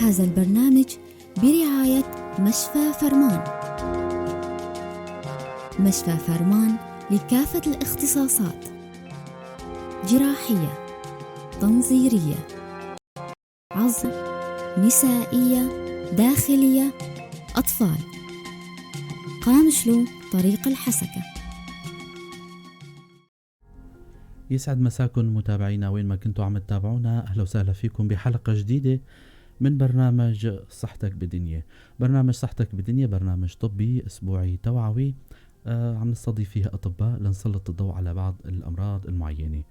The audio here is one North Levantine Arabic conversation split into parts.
هذا البرنامج برعاية مشفى فرمان. مشفى فرمان لكافة الاختصاصات، جراحية، تنظيرية، عظم، نسائية، داخلية، أطفال. قامشلو، طريق الحسكة. يسعد مساكم متابعينا وين ما كنتوا عم تتابعونا، أهلا وسهلا فيكم بحلقة جديدة من برنامج صحتك بدنيا. برنامج صحتك بدنيا برنامج طبي أسبوعي توعوي، عم نستضيف فيه أطباء لنسلط الضوء على بعض الأمراض المعينة.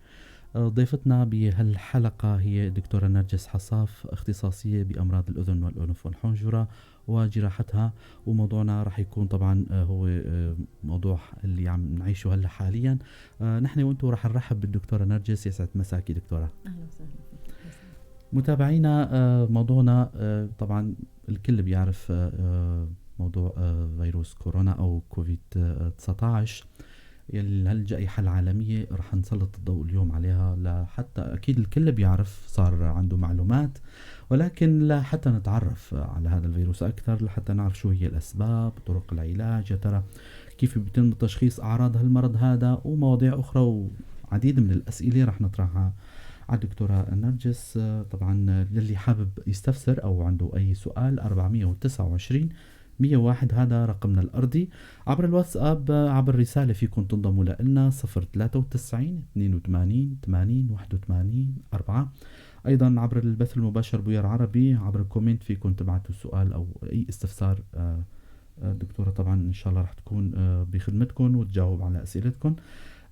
ضيفتنا بهالحلقة هي الدكتورة نرجس حصاف، اختصاصية بأمراض الأذن والأنف والحنجرة وجراحتها، وموضوعنا رح يكون طبعا هو موضوع اللي عم نعيشه هلا حاليا. نحن وانتم رح نرحب بالدكتورة نرجس. يسعد مساكي دكتورة. أهلا وسهلا فيك. متابعينا، موضوعنا طبعا الكل بيعرف موضوع فيروس كورونا أو كوفيد 19، يلي هالجائحة العالمية رح نسلط الضوء اليوم عليها، لحتى أكيد الكل بيعرف صار عنده معلومات، ولكن لحتى نتعرف على هذا الفيروس أكثر، لحتى نعرف شو هي الأسباب، طرق العلاج، يا ترى كيف بيتم تشخيص أعراض هالمرض هذا، ومواضيع أخرى وعديد من الأسئلة رح نطرحها على الدكتورة نرجس. طبعا للي حابب يستفسر أو عنده أي سؤال 429 101 هذا رقمنا الأرضي. عبر الواتساب عبر رسالة فيكم تنضموا لنا 093 82 80 81 4. أيضا عبر البث المباشر بوير عربي عبر ال comment فيكم تبعتوا سؤال أو أي استفسار. الدكتورة طبعا إن شاء الله رح تكون بخدمتكم وتجاوب على أسئلتكم.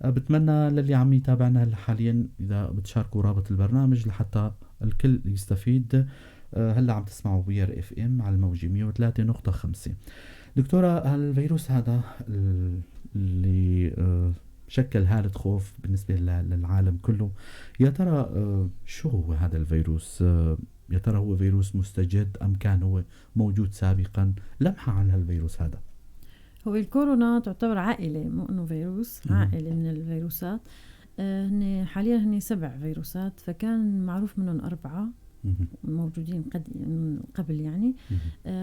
بتمنى للي عم يتابعنا حاليا إذا بتشاركوا رابط البرنامج لحتى الكل يستفيد. هلا عم تسمعوا بوير FM على الموجة 103.5. دكتورة، الفيروس هذا اللي شكل هالة خوف بالنسبة للعالم كله، يا ترى شو هو هذا الفيروس؟ يا ترى هو فيروس مستجد أم كان هو موجود سابقا؟ لمحة عن هالفيروس هذا. هو الكورونا تعتبر عائلة، مو إنه فيروس، عائلة من الفيروسات. هن حاليا هن 7 فيروسات، فكان معروف منهم 4 موجودين قبل يعني.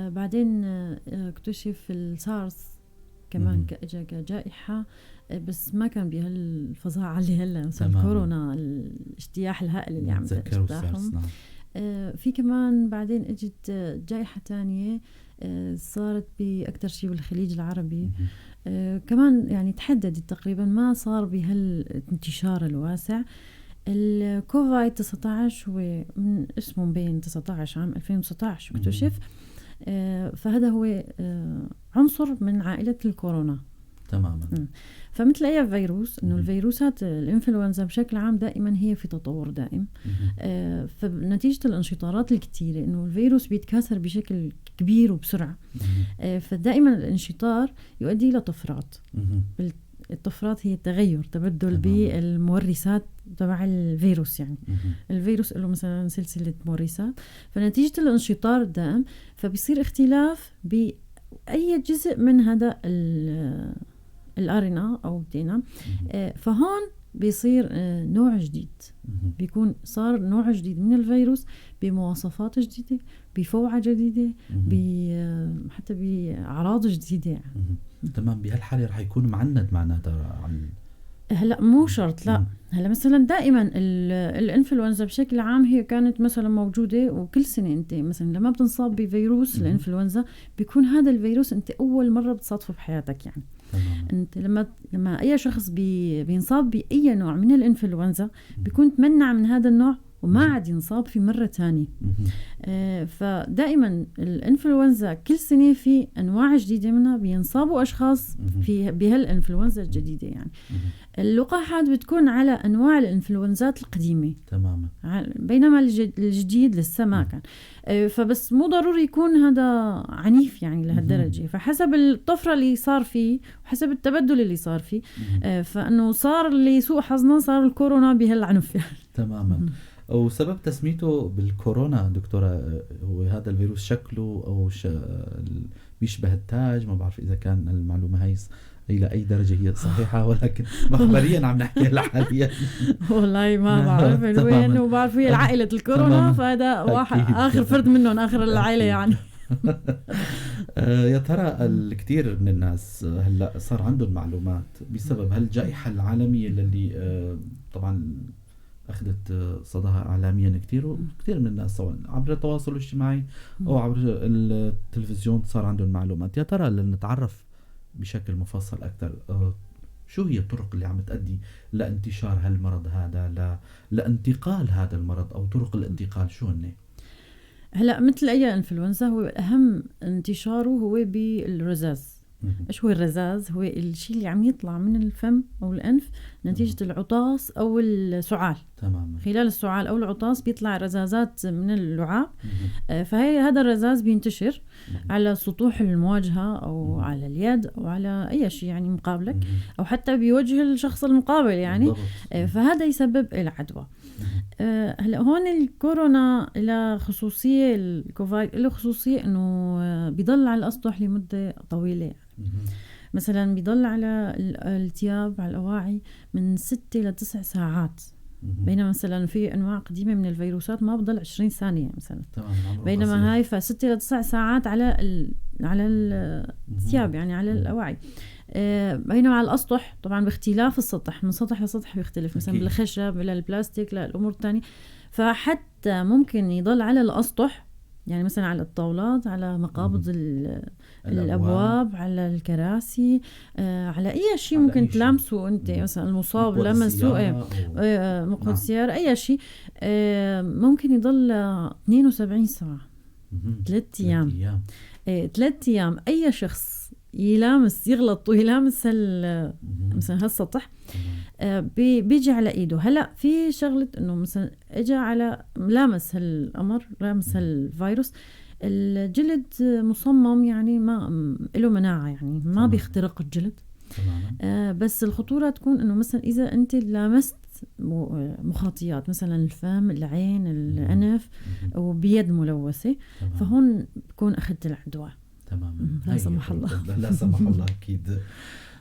بعدين اكتشف السارس كمان اجى كجائحة، بس ما كان بهالفظاعة اللي هلا مثل كورونا، الاجتياح الهائل اللي عم تجتاحهم. نعم. في كمان بعدين اجت جائحة تانية، صارت بأكثر شيء بالخليج العربي. كمان يعني تحددت تقريبا، ما صار بهالانتشار الواسع. الكوفيد 19 هو من اسمه مبين 19 عام 2019 اكتشف. فهذا هو عنصر من عائلة الكورونا تماما. فمثل أي فيروس، إنه الفيروسات الإنفلونزا بشكل عام دائما هي في تطور دائم. فنتيجة الانشطارات الكثيرة إنه الفيروس بيتكاثر بشكل كبير وبسرعة. فدائما الانشطار يؤدي إلى طفرات. الطفرات هي التغير، تبدل بالمورثات تبع الفيروس يعني. الفيروس له مثلا سلسلة مورثات، فنتيجة الانشطار الدائم فبيصير اختلاف بأي جزء من هذا ال RNA أو ال DNA. فهون بيصير نوع جديد، بيكون صار نوع جديد من الفيروس بمواصفات جديدة، بفوعة جديدة، حتى بأعراض جديدة يعني. تمام. بهالحالة رح يكون معند معناتها عن هلا مو شرط، لا. هلا مثلا دائما الانفلونزا بشكل عام هي كانت مثلا موجودة، وكل سنة انت مثلا لما بتنصاب بفيروس الانفلونزا بيكون هذا الفيروس انت اول مرة بتصادفه بحياتك يعني. انت لما اي شخص بينصاب باي نوع من الانفلونزا بيكون تمنع من هذا النوع وما عاد ينصاب في مرة تانية. فدائما الإنفلونزا كل سنة في أنواع جديدة منها بينصابوا أشخاص في بهالإنفلونزا الجديدة يعني. اللقاحات بتكون على أنواع الإنفلونزات القديمة تماما، بينما الجديد لسه ما كان. فبس مو ضروري يكون هذا عنيف يعني لهالدرجة، فحسب الطفرة اللي صار فيه وحسب التبدل اللي صار فيه. فإنه صار اللي سوء حظنا صار الكورونا بهالعنف يعني. تماما. وسبب تسميته بالكورونا دكتورة، هو هذا الفيروس شكله أو بيشبه التاج، ما بعرف إذا كان المعلومة هاي إلى أي درجة هي صحيحة، ولكن مخبريا عم نحكي هلا حاليا. والله ما بعرف من وين، وبعرف هي العائلة الكورونا، فهذا واحد آخر فرد منهم، آخر العائلة يعني. يا ترى الكثير من الناس هلا صار عندهم معلومات بسبب هالجائحة العالمية اللي طبعا أخذت صداها إعلاميا كثير، وكثير من الناس سواء عبر التواصل الاجتماعي أو عبر التلفزيون صار عندهم معلومات. يا ترى لنتعرف بشكل مفصل أكثر، شو هي الطرق اللي عم تؤدي لانتشار هالمرض هذا، لانتقال هذا المرض، أو طرق الانتقال شو هن؟ هلا مثل أي إنفلونزا، هو أهم انتشاره هو بالرذاذ. ايش هو الرذاذ؟ هو الشيء اللي عم يطلع من الفم او الانف نتيجة العطاس او السعال. تماما. خلال السعال او العطاس بيطلع رذاذات من اللعاب، فهي هذا الرذاذ بينتشر على سطوح المواجهة او على اليد او على اي شيء يعني مقابلك، او حتى بوجه الشخص المقابل يعني. فهذا يسبب العدوى. هلا هون الكورونا لها خصوصية، الكوفيد له خصوصية انه بيضل على الاسطح لمدة طويلة. مثلا بيضل على الثياب، على الاواعي من 6 ل 9 ساعات، بينما مثلا في انواع قديمة من الفيروسات ما بضل 20 ثانية مثلا. بينما هاي ف6 ل 9 ساعات على على الثياب يعني على الاواعي. بينما على الاسطح طبعا باختلاف السطح، من سطح لسطح بيختلف، مثلا بالخشب للبلاستيك للامور الثانية، فحتى ممكن يضل على الاسطح يعني مثلا على الطاولات، على مقابض الابواب، على الكراسي، على اي شيء ممكن تلامسه انت. مثلا المصاب لمسه مقود السيارة، اي شيء ممكن يضل 72 ساعة، 3 ايام. 3 ايام اي شخص يلامس، يغلط ويلامس مثلا هالسطح بيجي على ايده. هلا في شغله انه مثلا اجى على لامس هالامر، لامس هالفيروس، الجلد مصمم يعني ما له مناعة، يعني ما بيخترق الجلد. بس الخطورة تكون انه مثلا اذا انت لامست مخاطيات مثلا الفم، العين، الانف، وبيد ملوثة، فهون بكون اخذت العدوى. تماما. لا سمح الله. لا سمح الله اكيد.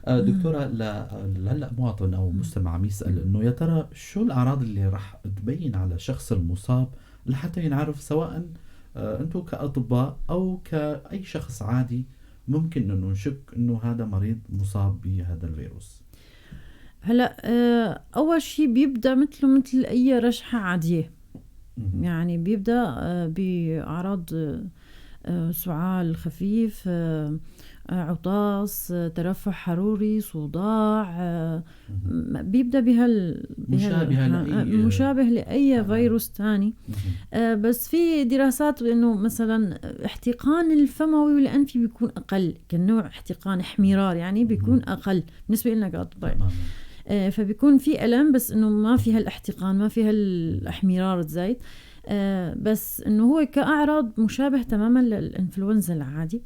دكتورة، هلا مواطن او مستمع عم يسأل انه يا ترى شو الاعراض اللي راح تبين على الشخص المصاب لحتى ينعرف، سواء انتم كاطباء او كاي شخص عادي ممكن انه نشك انه هذا مريض مصاب بهذا الفيروس؟ هلا اول شيء بيبدا مثله مثل اي رشحة عادية، يعني بيبدا باعراض سعال خفيف، عطاس، ترفع حروري، صداع، بيبدأ مشابه لأي فيروس تاني. بس في دراسات إنه مثلا احتقان الفموي والأنفي بيكون أقل، كنوع احتقان احمرار يعني بيكون أقل بالنسبة لنا كأطباء. فبيكون في ألم بس إنه ما في هالاحتقان، ما في هالاحمرار الزايد، بس إنه هو كأعراض مشابه تماما للإنفلونزا العادي.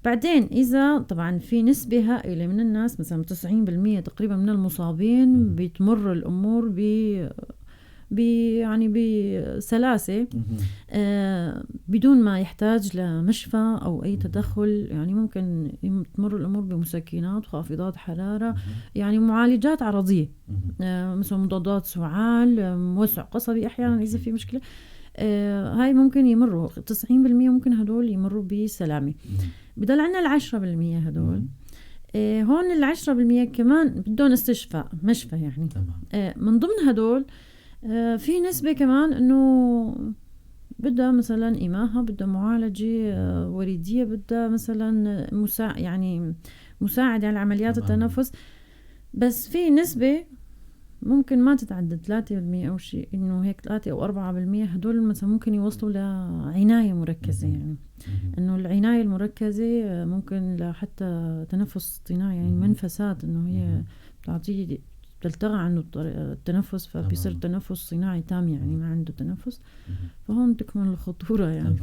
بعدين إذا طبعا في نسبة هائلة من الناس، مثلا 90% تقريبا من المصابين بتمر الأمور ب يعني بسلاسة، بدون ما يحتاج لمشفى أو أي تدخل، يعني ممكن تمر الأمور بمسكنات، خافضات حرارة، يعني معالجات عرضية، مثلا مضادات سعال، موسع قصبي أحيانا إذا في مشكلة. هاي ممكن يمروا 90%، ممكن هدول يمروا بسلامة. بضل عنا 10% هدول. هون 10% كمان بدهم استشفاء، مشفى يعني. من ضمن هدول في نسبة كمان إنه بدها مثلا إماهة، بدها معالجة وريدية، بدها مثلا يعني مساعدة على عمليات التنفس. بس في نسبة ممكن ما تتعدى 3% أو شيء، إنه هيك 3 أو 4% هدول مثلا ممكن يوصلوا لعناية مركزة. يعني إنه العناية المركزة ممكن لحتى تنفس اصطناعي، يعني منفسات، إنه هي بتعطيه بتلتغى عنه التنفس، فبيصير تنفس صناعي تام، يعني ما عنده تنفس. فهون تكمن الخطورة يعني.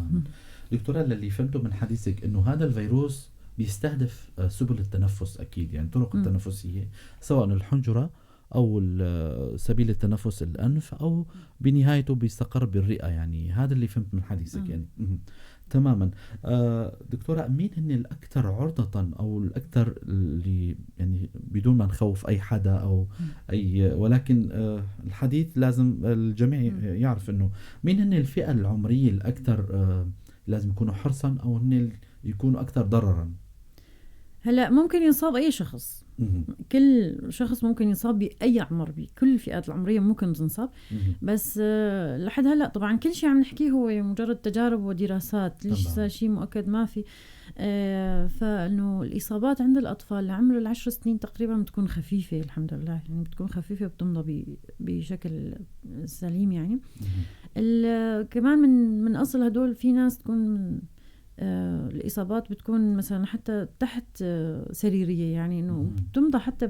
دكتورة، اللي فهمته من حديثك إنه هذا الفيروس بيستهدف سبل التنفس أكيد، يعني طرق التنفسية، سواء الحنجرة أو سبيل التنفس الأنف، أو بنهايته بيستقر بالرئة. يعني هذا اللي فهمت من حديثك يعني. تماما. دكتورة، مين هن الأكثر عرضة أو الأكثر اللي يعني بدون ما نخوف أي حدا أو أي، ولكن الحديث لازم الجميع يعرف إنه مين هن الفئة العمرية الأكثر لازم يكونوا حرصا أو هن يكونوا أكثر ضررا؟ هلا ممكن ينصاب أي شخص. كل شخص ممكن ينصاب بأي عمر، بكل الفئات العمرية ممكن تنصاب. بس لحد هلا طبعا كل شيء عم نحكيه هو مجرد تجارب ودراسات، لسه شيء مؤكد ما في. فإنه الإصابات عند الأطفال اللي عمره 10 سنين تقريبا بتكون خفيفة الحمد لله، يعني بتكون خفيفة وبتمضى بشكل سليم يعني. كمان من أصل هدول في ناس تكون الإصابات بتكون مثلا حتى تحت سريرية، يعني إنه بتمضى حتى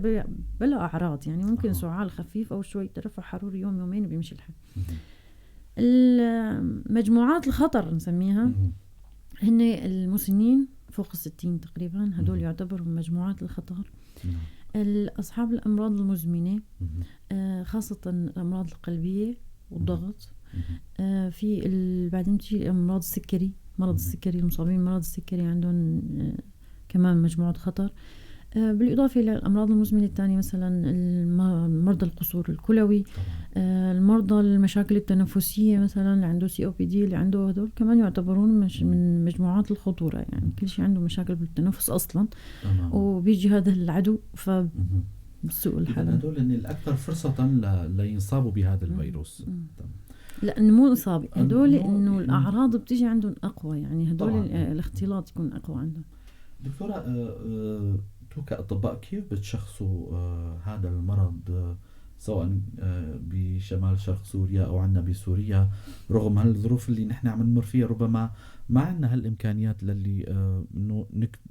بلا أعراض، يعني ممكن سعال خفيف أو شوي ترفع حراري يوم يومين بيمشي الحال. المجموعات الخطر نسميها هن المسنين فوق 60 تقريبا، هدول يعتبروا مجموعات الخطر. أصحاب الأمراض المزمنة، خاصة الأمراض القلبية والضغط، في بعدين تجي أمراض السكري، مرض السكري، المصابين بمرض السكري عندهم كمان مجموعة خطر، بالإضافة إلى الأمراض المزمنة الثانية مثلا مرضى القصور الكلوي، المرضى المشاكل التنفسية مثلا اللي عنده COPD، اللي عنده هدول كمان يعتبرون من مجموعات الخطورة، يعني كل شيء عنده مشاكل بالتنفس أصلا وبيجي هذا العدو فبسوء الحالة. هدول إن الأكثر فرصة لينصابوا بهذا الفيروس. لأنه مو إصابة هدول، إنه الأعراض بتيجي عندهم أقوى، يعني هدول الاختلاط يكون أقوى عندهم. دكتورة، أنتوا كأطباء كيف بتشخصوا هذا المرض سواء بشمال شرق سوريا أو عندنا بسوريا، رغم هالظروف اللي نحن عم نمر فيها ربما ما عندنا هالإمكانيات للي إنه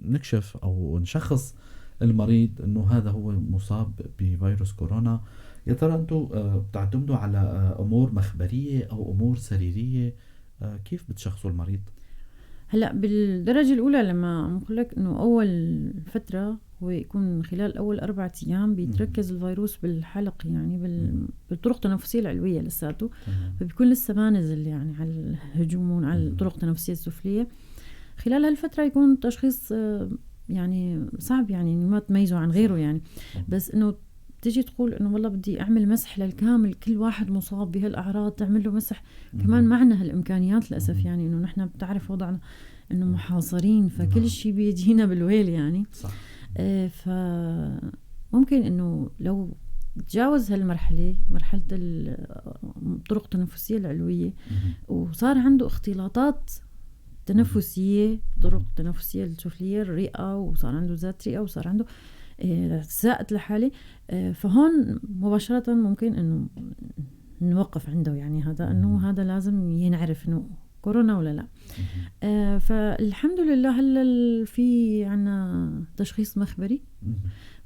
نكشف أو نشخص المريض إنه هذا هو مصاب بفيروس كورونا؟ يا ترى أنتم بتعتمدوا على أمور مخبرية أو أمور سريرية؟ كيف بتشخصوا المريض؟ هلأ بالدرجة الأولى لما عم أقول لك إنه أول فترة هو يكون خلال أول 4 أيام بيتركز الفيروس بالحلق، يعني بالطرق التنفسية العلوية لساته، فبيكون لسه ما نزل يعني على الهجوم على الطرق التنفسية السفلية. خلال هالفترة يكون التشخيص يعني صعب، يعني ما تميزه عن غيره يعني. بس إنه تيجي تقول إنه والله بدي أعمل مسح للكامل، كل واحد مصاب بهالأعراض تعمل له مسح، كمان معنا هالإمكانيات للأسف، يعني إنه نحن بتعرف وضعنا إنه محاصرين، فكل شيء بيجينا بالويل يعني. صح. فممكن إنه لو تجاوز هالمرحلة، مرحلة الطرق التنفسية العلوية، وصار عنده اختلاطات تنفسية، طرق تنفسية السفلية، الرئة، وصار عنده ذات رئة، وصار عنده ساءت لحالة، فهون مباشرة ممكن إنه نوقف عنده، يعني هذا إنه هذا لازم ينعرف إنه كورونا ولا لا. فالحمد لله هلا في عنا تشخيص مخبري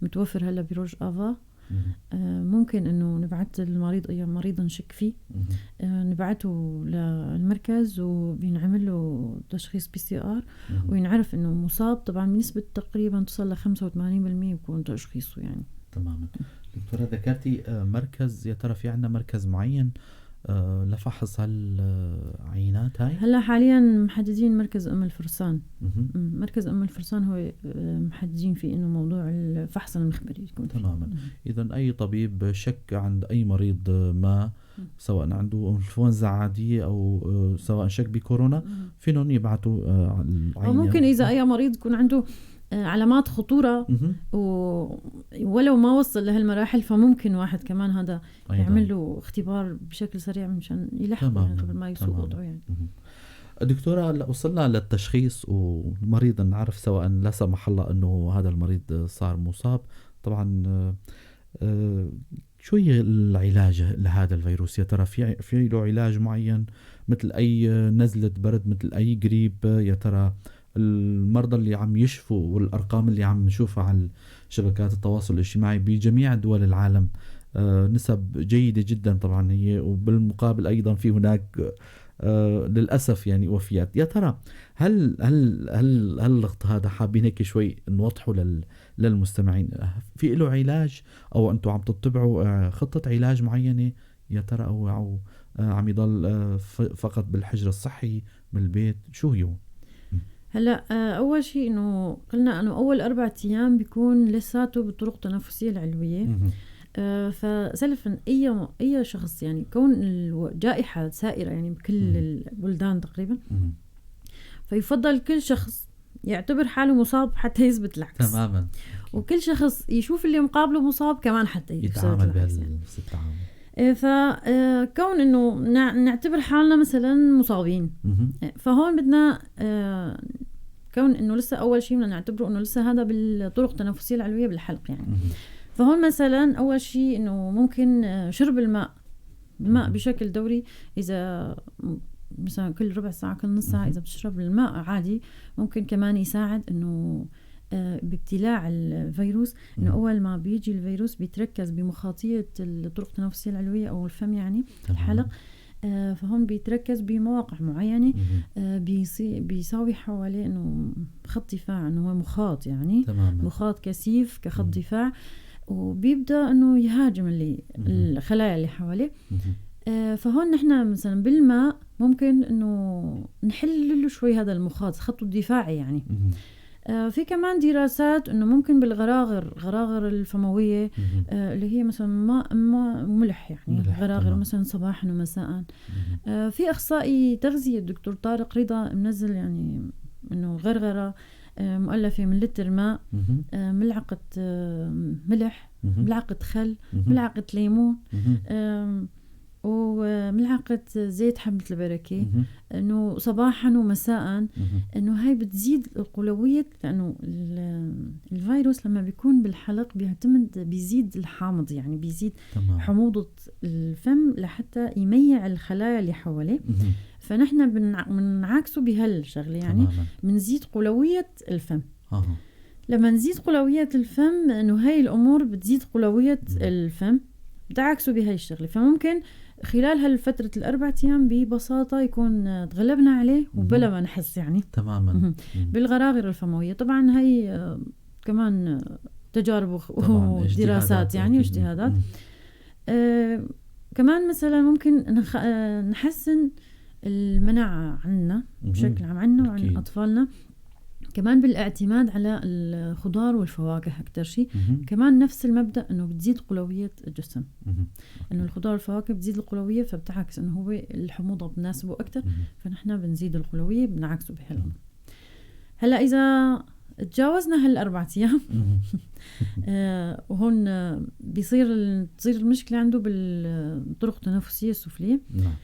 متوفر هلا بروج آفا، ممكن إنه نبعث المريض أي مريض نشك فيه، نبعته للمركز وبينعمل له تشخيص PCR وينعرف إنه مصاب، طبعا بنسبة تقريبا تصل ل 85% يكون تشخيصه يعني. تماما. دكتورة، ذكرتي مركز، يا ترى في عندنا مركز معين لفحص هالعينات هاي؟ هلا حاليا محددين مركز أم الفرسان. مركز أم الفرسان هو محددين فيه إنه موضوع الفحص المخبري يكون. تماما. إذا أي طبيب شك عند أي مريض ما، سواء عنده إنفلونزا عادية أو سواء شك بكورونا، فينهم يبعثوا العينة. أو ممكن إذا أي مريض يكون عنده علامات خطورة ولو ما وصل لهالمراحل، فممكن واحد كمان هذا يعمل له اختبار بشكل سريع مشان يلحقه يعني قبل ما يسوء وضعه يعني. دكتورة، وصلنا للتشخيص والمريض نعرف سواء لا سمح الله أنه هذا المريض صار مصاب، طبعا شو هي العلاج لهذا الفيروس؟ يا ترى في له علاج معين مثل أي نزلة برد، مثل أي قريب؟ يا ترى المرضى اللي عم يشفوا والأرقام اللي عم نشوفها على شبكات التواصل الاجتماعي بجميع دول العالم نسب جيدة جدا طبعا هي، وبالمقابل أيضا في هناك للأسف يعني وفيات. يا ترى هل هل هل هاللغط هذا حابين هيك شوي نوضحه للمستمعين، في له علاج أو أنتم عم تتبعوا خطة علاج معينة يا ترى، أو عم يضل فقط بالحجر الصحي بالبيت؟ شو هي؟ هلا اول شيء انه قلنا انه اول 4 ايام بيكون لساته بالطرق التنفسية العلوية. فسلفا اي شخص يعني كون الجائحة سائرة يعني بكل البلدان تقريبا، فيفضل كل شخص يعتبر حاله مصاب حتى يثبت العكس. تماما. وكل شخص يشوف اللي مقابله مصاب كمان حتى يثبت يتعامل العكس يعني. بهالنفس التعامل. فكون انه نعتبر حالنا مثلا مصابين، فهون بدنا كون انه لسه اول شيء بدنا نعتبره انه لسه هذا بالطرق التنفسية العلوية بالحلق يعني. فهون مثلا اول شيء انه ممكن شرب الماء بشكل دوري، اذا مثلا كل ربع ساعة كل نص ساعة اذا بتشرب الماء عادي، ممكن كمان يساعد انه بابتلاع الفيروس، انه اول ما بيجي الفيروس بيتركز بمخاطيه الطرق التنفسية العلوية او الفم يعني الحلق، فهون بيتركز بمواقع معينة، بيساوي حواليه انه خط دفاع، انه هو مخاط يعني. تماما. مخاط كثيف كخط دفاع، وبيبدا انه يهاجم اللي الخلايا اللي حواليه. فهون نحن مثلا بالماء ممكن انه نحل له شوي هذا المخاط، خطه الدفاعي يعني. في كمان دراسات انه ممكن بالغراغر، غراغر الفمويه، اللي هي مثلا ماء ملح يعني، ملح، غراغر تمام. مثلا صباحا ومساء. في اخصائي تغذية الدكتور طارق رضا منزل يعني انه غرغره مؤلفه من لتر ماء، ملعقة ملح، ملعقة خل، ملعقة ليمون، وملعقة زيت حبة البركة، إنه صباحا ومساء، إنه هاي بتزيد القلوية، لأنه الفيروس لما بيكون بالحلق بيعتمد بيزيد الحامض يعني بيزيد حموضة الفم لحتى يميع الخلايا اللي حواليه. فنحن بنعاكسه بهالشغلة يعني، بنزيد قلوية الفم. لما نزيد قلوية الفم إنه هاي الأمور بتزيد قلوية الفم، بتعكسوا بهاي الشغلة. فممكن خلال هالفترة ال4 أيام ببساطة يكون تغلبنا عليه وبلا ما نحس يعني. بالغراغر الفموية. طبعا هاي كمان تجارب ودراسات يعني واجتهادات. كمان مثلا ممكن نحسن المناعة عنا بشكل عام، عنا وعن أطفالنا، كمان بالاعتماد على الخضار والفواكه أكتر شيء. كمان نفس المبدأ أنه بتزيد قلوية الجسم، أنه الخضار والفواكه بتزيد القلوية، فبتعكس أنه هو الحموضة بناسبه أكتر، فنحن بنزيد القلوية بنعكسه بهالأمر. هلأ إذا تجاوزنا هال4 أيام وهون تصير المشكلة عنده بالطرق التنفسية السفلية. نعم.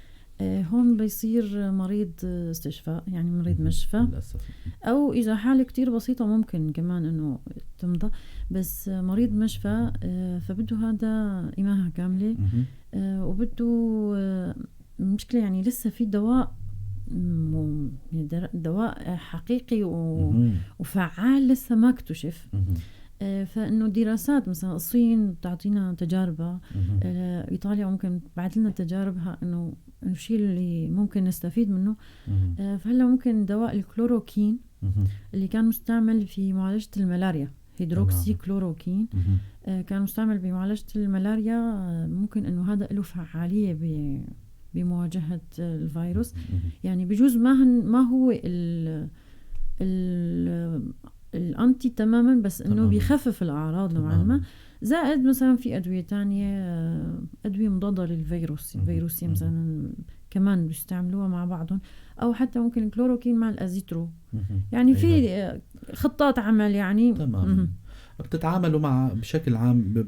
هون بيصير مريض استشفاء يعني مريض مشفى للأسف. أو إذا حالة كتير بسيطة ممكن كمان إنه تمضى، بس مريض مشفى فبده هذا إماهة كاملة، وبده مشكلة يعني لسه في دواء دواء حقيقي وفعال لسه ما اكتشف. فإنه دراسات مثلا الصين بتعطينا تجاربها، إيطاليا ممكن تبعث لنا تجاربها إنه الشيء اللي ممكن نستفيد منه. فهلا ممكن دواء الكلوروكين اللي كان مستعمل في معالجة الملاريا، هيدروكسي كلوروكين، كان مستعمل بمعالجة الملاريا، ممكن إنه هذا له فعالية بمواجهة الفيروس. يعني بجوز ما هو ال anti تماما، بس إنه بيخفف الأعراض نوعا ما. زائد مثلا في أدوية تانية، أدوية مضادة للفيروس، فيروسية مثلا كمان بيستعملوها مع بعضهم، أو حتى ممكن الكلوروكين مع الأزيترو. يعني في خطات عمل يعني. تمام. بتتعاملوا مع بشكل عام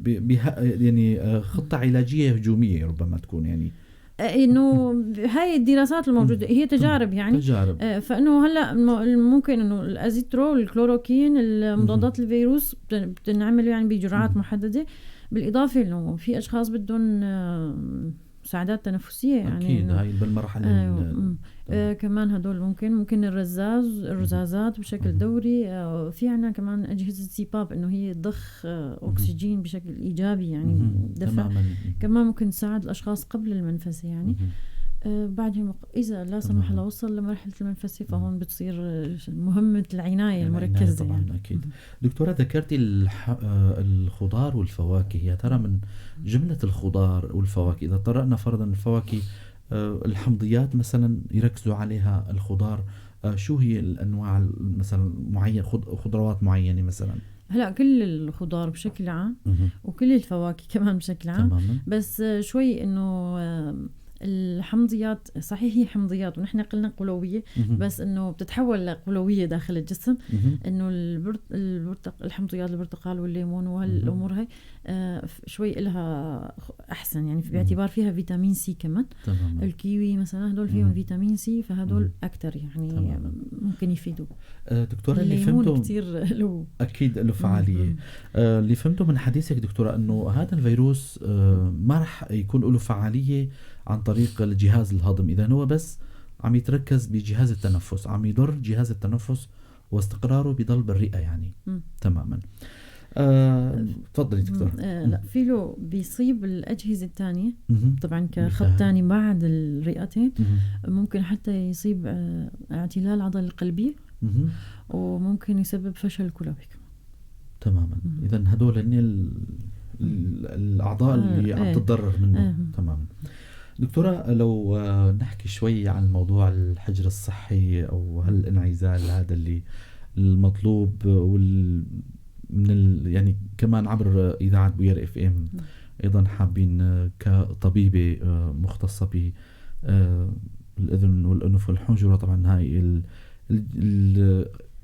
يعني خطة علاجية هجومية ربما تكون يعني انه هاي الدراسات الموجودة هي تجارب يعني تجارب. فانه هلا ممكن انه الازيترو الكلوروكين المضادات الفيروس بتنعمل يعني بجرعات محددة، بالاضافة انه في اشخاص بدهم مساعدات تنفسية يعني اكيد هاي بالمرحلة كمان هدول ممكن الرزازات بشكل دوري. في عنا كمان اجهزة CPAP انه هي ضخ اكسجين بشكل ايجابي يعني دفع. كمان ممكن تساعد الاشخاص قبل المنفسه يعني. بعدهم اذا لا سمح الله وصل لمرحلة المنفسه فهون بتصير مهمة العناية المركزة طبعا يعني. اكيد. دكتورة ذكرتي الخضار والفواكه، يا ترى من جملة الخضار والفواكه اذا طرأنا فرضا الفواكه الحمضيات مثلا يركزوا عليها، الخضار شو هي الأنواع مثلا معينة، خضروات معينة مثلا؟ هلا كل الخضار بشكل عام وكل الفواكه كمان بشكل عام. تماما. بس شوي انه الحمضيات، صحيح هي حمضيات ونحن قلنا قلوية، بس انه بتتحول لقلوية داخل الجسم. انه الحمضيات، البرتقال والليمون وهالامور هاي شوي إلها احسن، يعني باعتبار فيها فيتامين سي كمان. تماما. الكيوي مثلا هدول فيهم فيتامين سي، فهدول اكثر يعني ممكن يفيدوا. دكتورة، اللي الليمون فهمته كتير له اكيد له فعالية. اللي فهمته من حديثك دكتورة انه هذا الفيروس ما رح يكون له فعالية عن طريق الجهاز الهضمي، إذا هو بس عم يتركز بجهاز التنفس، عم يضر جهاز التنفس واستقراره بيضل بالرئة يعني. تماما. تفضلي دكتور. لا، في له بيصيب الأجهزة الثانية. طبعا كخط ثاني بعد الرئتين. ممكن حتى يصيب اعتلال العضلة القلبية. وممكن يسبب فشل كلوي كمان. تماما. إذا هدول هن الأعضاء اللي عم تتضرر منه. تماما. دكتورة، لو نحكي شوي عن موضوع الحجر الصحي أو هالانعزال هذا اللي المطلوب يعني كمان عبر إذاعة بوير اف ام، أيضا حابين كطبيبة مختصة ب الأذن والأنف والحنجرة، طبعا هاي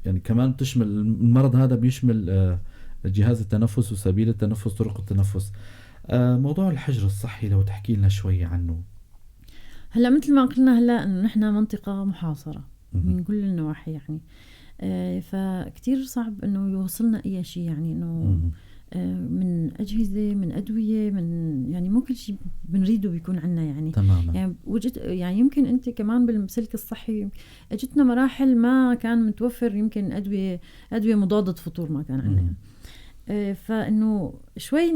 يعني كمان تشمل المرض هذا بيشمل جهاز التنفس وسبيل التنفس، طرق التنفس. موضوع الحجر الصحي لو تحكي لنا شوي عنه. هلا مثل ما قلنا هلا انه نحن منطقة محاصرة من كل النواحي يعني، فكتير صعب انه يوصلنا اي شيء، يعني انه من اجهزة، من ادوية، من يعني مو كل شيء بنريده بيكون عنا يعني. تماما. يعني وجدت يعني يمكن انت كمان بالسلك الصحي اجتنا مراحل ما كان متوفر يمكن ادوية مضادة فطور ما كان عنا. فإنه شوي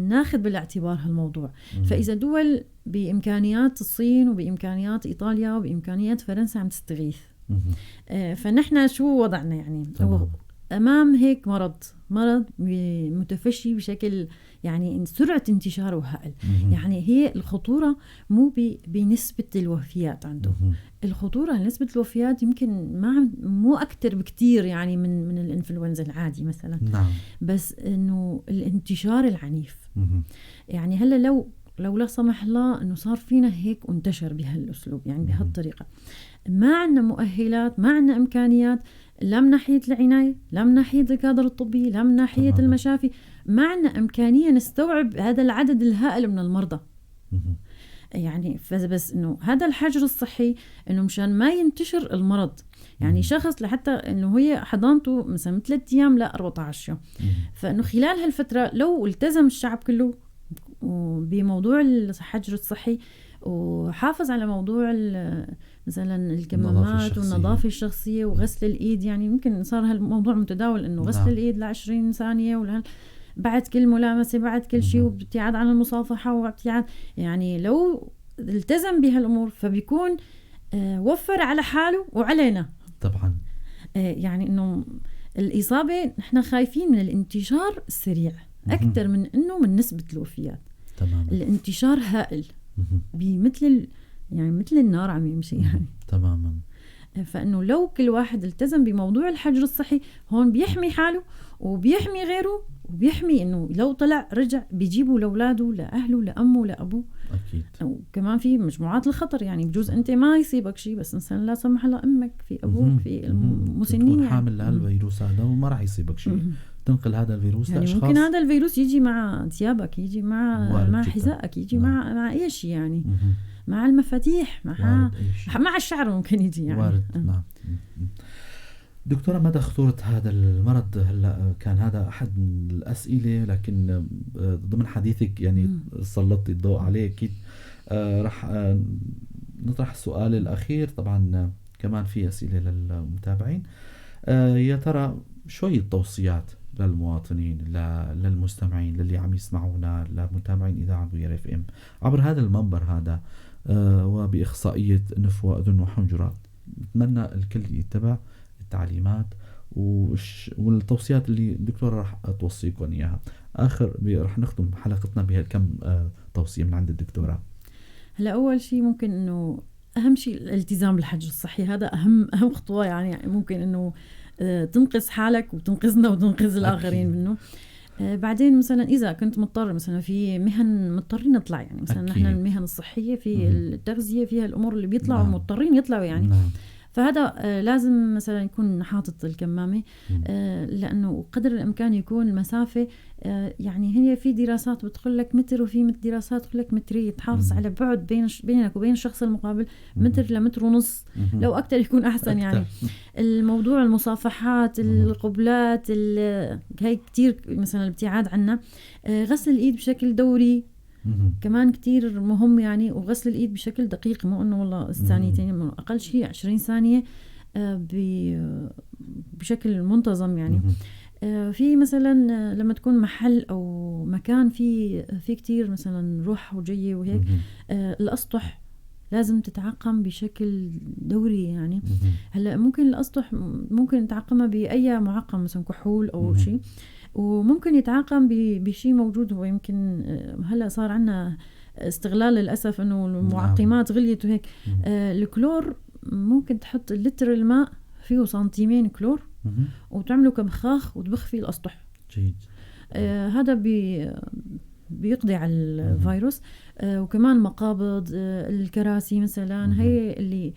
ناخذ بالاعتبار هالموضوع. فإذا دول بإمكانيات الصين وبإمكانيات إيطاليا وبإمكانيات فرنسا عم تستغيث، فنحن شو وضعنا يعني؟ أمام هيك مرض متفشي بشكل يعني سرعة انتشاره هائل. يعني هي الخطورة مو بنسبة الوفيات عنده. الخطورة نسبة الوفيات يمكن ما مو أكتر بكتير يعني من الإنفلونزا العادي مثلا. نعم. بس إنه الانتشار العنيف. يعني هلا لو لا سمح الله إنه صار فينا هيك وانتشر بهالأسلوب يعني بهالطريقة، ما عندنا مؤهلات، ما عندنا إمكانيات، لا من ناحية العناية، لا من ناحية الكادر الطبي، لا من ناحية المشافي، ما عندنا إمكانية نستوعب هذا العدد الهائل من المرضى. يعني بس إنه هذا الحجر الصحي إنه مشان ما ينتشر المرض، يعني شخص لحتى إنه هي حضانته مثلا 3 أيام لا 14 يوم، فإنه خلال هالفترة لو التزم الشعب كله بموضوع الحجر الصحي وحافظ على موضوع مثلا الكمامات والنظافة الشخصية وغسل الإيد، يعني يمكن صار هالموضوع متداول إنه غسل الإيد ل20 ثانية ولا بعد كل ملامسة، بعد كل شيء، وابتعاد عن المصافحة وابتعاد، يعني لو التزم بهالأمور فبيكون وفر على حاله وعلينا طبعا. يعني إنه الإصابة نحن خايفين من الانتشار السريع أكثر من إنه من نسبة الوفيات. تماما. الانتشار هائل بمثل يعني مثل النار عم يمشي يعني. تماما. فإنه لو كل واحد التزم بموضوع الحجر الصحي هون بيحمي حاله وبيحمي غيره، وبيحمي إنه لو طلع رجع بيجيبه لأولاده لأهله لأمه لأبوه. أكيد. وكمان في مجموعات الخطر، يعني بجوز أنت ما يصيبك شيء بس إنسان لا سمح الله أمك، في أبوك، في المسنين، تكون حامل لهالفيروس هذا وما راح يصيبك شيء. تنقل هذا الفيروس يعني لأشخاص. ممكن هذا الفيروس يجي مع ثيابك، يجي مع حذائك، يجي مع أي شيء يعني. مع المفاتيح، مع الشعر ممكن يجي يعني. وارد. نعم. دكتورة، مدى خطورة هذا المرض؟ هلا كان هذا أحد الأسئلة، لكن ضمن حديثك يعني سلطتي الضوء عليه أكيد. رح نطرح السؤال الأخير، طبعا كمان في أسئلة للمتابعين. يا ترى شوية توصيات للمواطنين، للمستمعين، للي عم يسمعونا، لمتابعين إذاعة بوير اف ام عبر هذا المنبر هذا، وبإخصائية أنف وأذن وحنجرة، بتمنى الكل يتبع التعليمات والتوصيات اللي الدكتورة راح توصيكم إياها. آخر رح نختم حلقتنا بهالكم توصية من عند الدكتورة. هلا أول شيء ممكن إنه اهم شيء الالتزام بالحجر الصحي، هذا اهم خطوة، يعني ممكن انه تنقذ حالك وتنقذنا وتنقذ الاخرين منه. بعدين مثلا اذا كنت مضطر، مثلا في مهن مضطرين نطلع، يعني مثلا نحن المهن الصحية في التغذية فيها الامور اللي بيطلعوا مضطرين يطلعوا يعني. فهذا لازم مثلا يكون حاطط الكمامة، لأنه قدر الإمكان يكون المسافة، يعني هي في دراسات بتقول لك متر، وفي دراسات بتقول لك مترين، تحافظ على بعد بينك وبين الشخص المقابل متر لمتر ونص، لو أكتر يكون أحسن يعني. الموضوع المصافحات، القبلات، هاي كتير مثلا الابتعاد عنا. غسل الإيد بشكل دوري كمان كتير مهم يعني، وغسل الإيد بشكل دقيق، مو إنه والله ثانيتين، أقل شيء 20 ثانية بشكل منتظم يعني. في مثلا لما تكون محل أو مكان في كتير مثلا روح وجاية وهيك، الأسطح لازم تتعقم بشكل دوري يعني. هلا ممكن الأسطح ممكن تعقمها بأي معقم، مثلا كحول أو شيء، وممكن يتعاقم بشيء موجود. هو يمكن هلا صار عندنا استغلال للأسف إنه المعقمات غليت وهيك. الكلور ممكن تحط لتر الماء فيه سنتيمين كلور وتعمله كمخاخ وتبخ فيه الأسطح. جيد. هذا بيقضي على الفيروس. وكمان مقابض الكراسي مثلا، هي اللي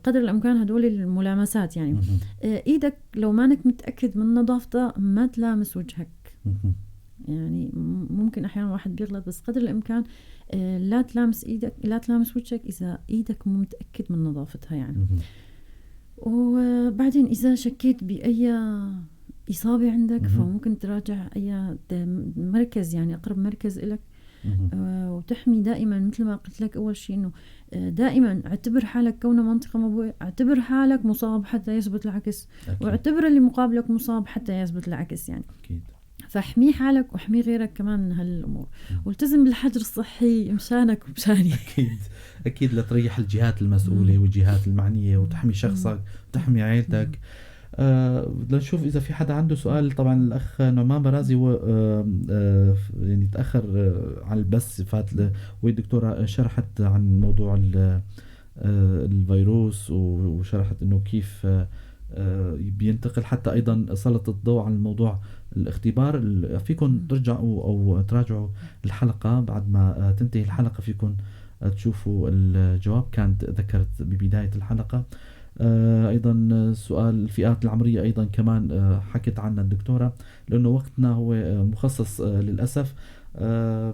قدر الإمكان هدول الملامسات يعني. إيدك لو مانك متأكد من نظافتها ما تلامس وجهك. يعني ممكن أحيانا واحد بيغلط، بس قدر الإمكان لا تلامس إيدك، لا تلامس وجهك إذا إيدك مو متأكد من نظافتها يعني. وبعدين إذا شكيت بأي إصابة عندك فممكن تراجع أي مركز، يعني أقرب مركز إلك. وتحمي دائما مثل ما قلت لك أول شيء، إنه دائما اعتبر حالك كونه منطقة موبوءة، اعتبر حالك مصاب حتى يثبت العكس. أكيد. واعتبر اللي مقابلك مصاب حتى يثبت العكس يعني. أكيد. فاحمي حالك واحمي غيرك كمان من هالأمور، والتزم بالحجر الصحي مشانك ومشاني. أكيد أكيد، لتريح الجهات المسؤولة والجهات المعنية، وتحمي شخصك وتحمي عائلتك. بدنا نشوف إذا في حدا عنده سؤال. طبعا الأخ نعمان برازي هو يعني تأخر على البث، فات والدكتورة شرحت عن موضوع الفيروس وشرحت إنه كيف بينتقل، حتى أيضا سلط الضوء على الموضوع الاختبار. فيكم ترجعوا أو تراجعوا الحلقة بعد ما تنتهي الحلقة، فيكم تشوفوا الجواب، كانت ذكرت ببداية الحلقة. أيضا سؤال الفئات العمرية أيضا كمان حكت عنها الدكتورة، لأنه وقتنا هو مخصص للأسف.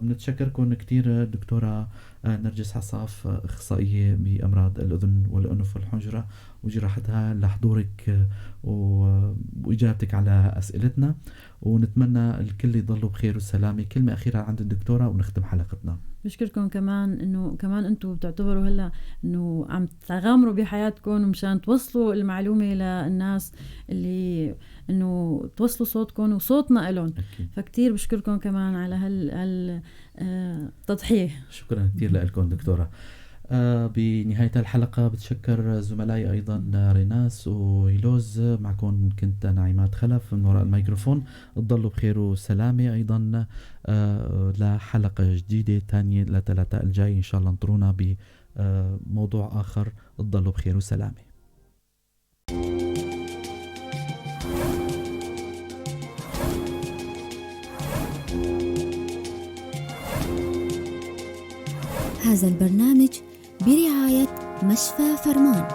بنتشكركم كتير دكتورة نرجس عساف، أخصائية بأمراض الأذن والأنف والحنجرة وجراحتها، لحضورك وإجابتك على أسئلتنا، ونتمنى الكل يضلوا بخير وسلامة. كلمة أخيرة عند الدكتورة ونختم حلقتنا. بشكركم كمان إنه كمان أنتم بتعتبروا هلا إنه عم تغامروا بحياتكم مشان توصلوا المعلومة للناس، اللي إنه توصلوا صوتكم وصوتنا إلهم. فكتير بشكركم كمان على هال تضحية. شكرا كتير لكم دكتورة. بنهاية الحلقة بتشكر زملائي أيضا ريناس وهيلوز، معكم كنت أنا عماد خلف من وراء الميكروفون. تضلوا بخير وسلامة. أيضا لحلقة جديدة تانية لثلاثاء الجاي إن شاء الله، انطرونا بموضوع آخر. تضلوا بخير وسلامة. هذا البرنامج برعاية مشفى فرمان.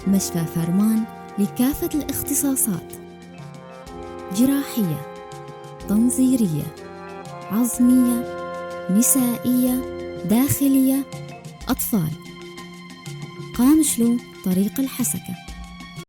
مشفى فرمان لكافة الاختصاصات: جراحية، تنظيرية، عظمية، نسائية، داخلية، أطفال. قامشلو، طريق الحسكة.